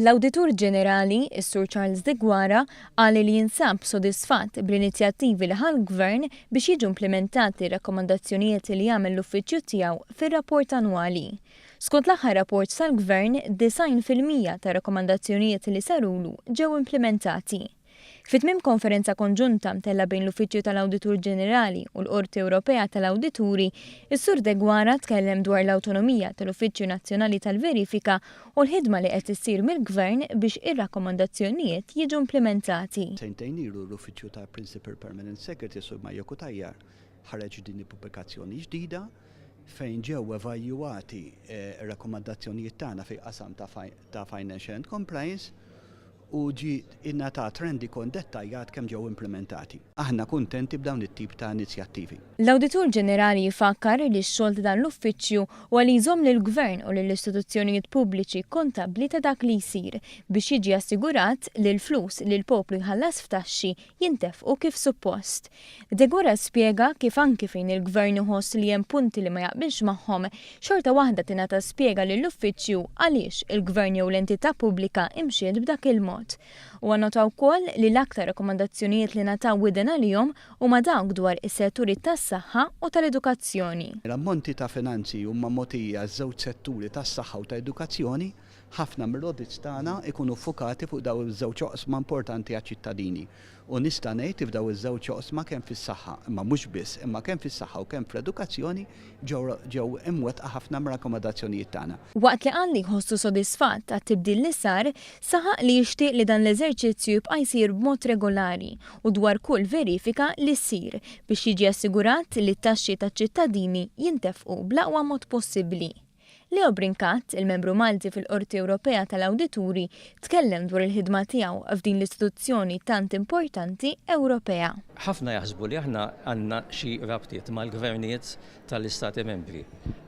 L-Awditur Ġenerali, is-Sur Charles Deguara, qal li jinsab sodisfatt bl-inizjattivi li ħa l-Gvern biex jiġu implimentati r-rakkomandazzjonijiet li għamel l-uffiċċju tiegħu fir-rapport annwali. Skont l-aħħar rapport tal-Gvern, 90% tar-rakkomandazzjonijiet li sarulu ġew implimentati. Fi tmiem konferenza konġunta mtellgħa bejn l-Uffiċċju tal-Awditur Ġenerali u l-Qorti Ewropea tal-Awdituri, is-Sur Deguara tkellem dwar l-awtonomija tal-Uffiċċju Nazzjonali tal-Verifika u l-ħidma li qed issir mill-Gvern biex ir-rakkomandazzjonijiet jiġu implimentati. Sentejn ilu l-Uffiċċju tal-Principal Permanent Secretary Sur Mario Cutajar ħareġ din il-pubblikazzjoni ġdida fejn ġew evalwati r-rakkomandazzjonijiet tagħna fil-qasam ta' Financial and Compliance u ġie ingħatat rendikont dettaljat kemm ġew implimentati. Aħna kuntenti b'dawn it-tip ta' inizjattivi. L-Awditur Ġenerali jfakkar li x-xogħol ta' dan l-uffiċċju huwa li jżomm lill-Gvern u lill-istituzzjonijiet pubbliċi kontabbli ta' dak li jsir biex jiġi assigurat li l-flus li l-poplu jħallas f'taxxi jintefqu kif suppost. Deguara spjega kif anki fejn il-Gvern iħoss li hemm punti li ma jaqbilx magħhom, xorta waħda tingħata spjega lill-uffiċċju għaliex il-Gvern jew l-entità pubblika imxiet b'dak il-mod. Huwa nnota wkoll li l-aktar rakkomandazzjonijiet li ngħataw widen għalihom huma dawk dwar is-setturi tas-saħħa u tal-edukazzjoni. L-ammonti ta' finanzi huma mogħtija għaż-żewġ setturi tas-saħħa u ta' edukazzjoni. Ħafna mill-audits tagħna jkunu ffukati fuq dawn iż-żewġ oqsma importanti għaċ-ċittadini. U nista' ngħid li f'dawn iż-żewġ oqsma kemm fis-saħħa, imma mhux biss, imma kemm fis-saħħa u kemm fl-edukazzjoni ġew ġew imwettqa ħafna mir-rakkomandazzjonijiet tagħna. Waqt li qal li jħossu sodisfatt għat-tibdil li sar, saħaq li jixtieq li dan l-eżerċizzju jibqa' jsir b'mod regolari u dwar kull verifika li ssir biex jiġi assigurat li t-taxxi taċ-ċittadini jintefqu bl-aqwa mod possibbli. Leo Brincat, il-membru Malti fil-Qorti Ewropea tal-Awdituri, tkellem dwar il-ħidma tiegħu f'din l-istituzzjoni tant importanti Ewropea. Ħafna jaħsbu li aħna għandna xi rabtiet mal-gvernijiet tal-Istati Membri.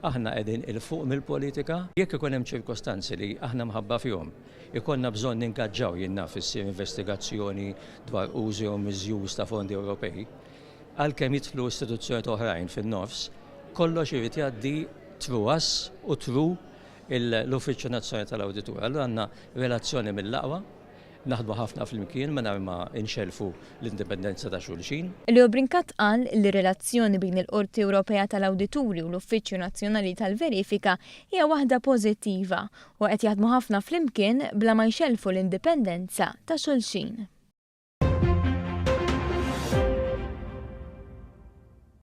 Aħna qegħdin 'il fuq mill-politika. Jekk ikun hemm ċirkostanzi li aħna mħabba fihom ikollna bżonn ningaġġaw, jien naf issir investigazzjoni dwar użu jew miżjuż ta' fondi Ewropej, Għalkemm jidħlu istituzzjonijiet oħrajn fin-nofs, kollox irid jgħaddi through us u through l-Uffiċċju Nazzjonali tal-Awditur. Allura għandna relazzjoni mill-aqwa, naħdmu ħafna flimkien mingħajr ma nxellfu l-indipendenza ta' xulxin. Leo Brincat qal li r-relazzjoni bejn il-Qorti Ewropea tal-Awdituri u l-Uffiċċju Nazzjonali tal-Verifika hija waħda pożittiva u qed jaħdmu ħafna flimkien bla ma jxellfu l-indipendenza ta' xulxin.